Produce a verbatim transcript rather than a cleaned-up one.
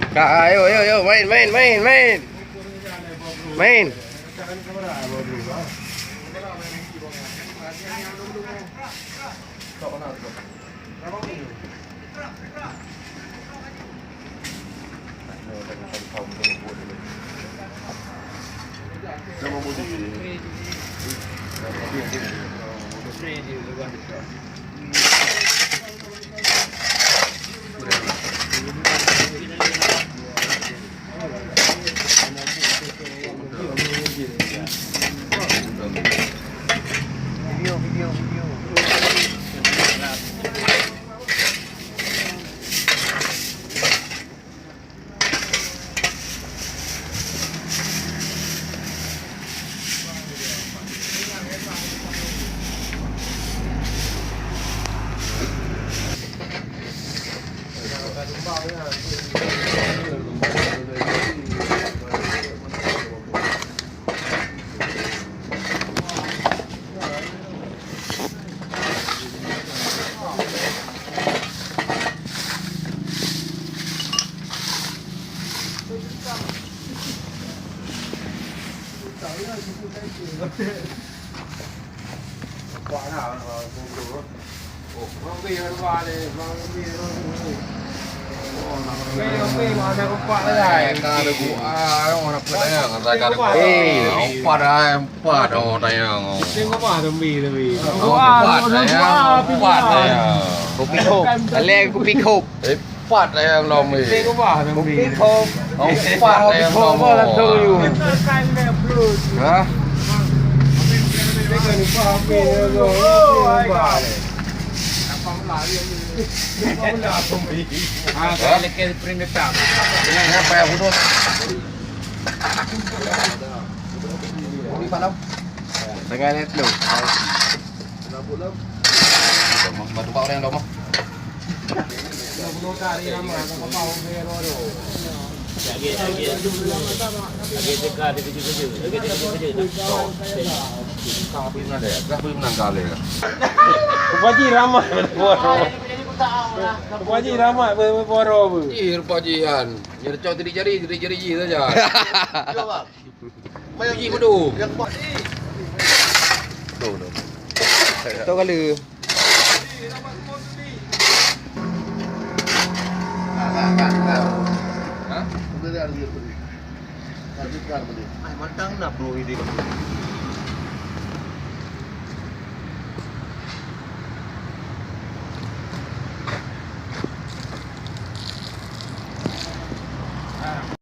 Ka, ayo, ayo, ayo, main, main, main, main. Main. Empat dah, empat dah, oh, tayang, oh. Empat dah, empat, oh. Empat dah, empat dah. Kopi kop. Leng kopi kop. Empat dah nyang lom ni. Kopi kop. Empat dah nyang lom. Ha? Ah, saya lagi print tetap. Kenapa ya, bodoh? Kopi malam. Tengah ni dulu. Bantu pak orang dong. Rupa ji ramai beutôi. Rupa ji ramai beutôi. Ih, rupa ji kan. Dia cok titik jari, titik jari ji saja. Ji bodoh. Betul tu. Betul kali. Ha? Ai, mantang na bro ini.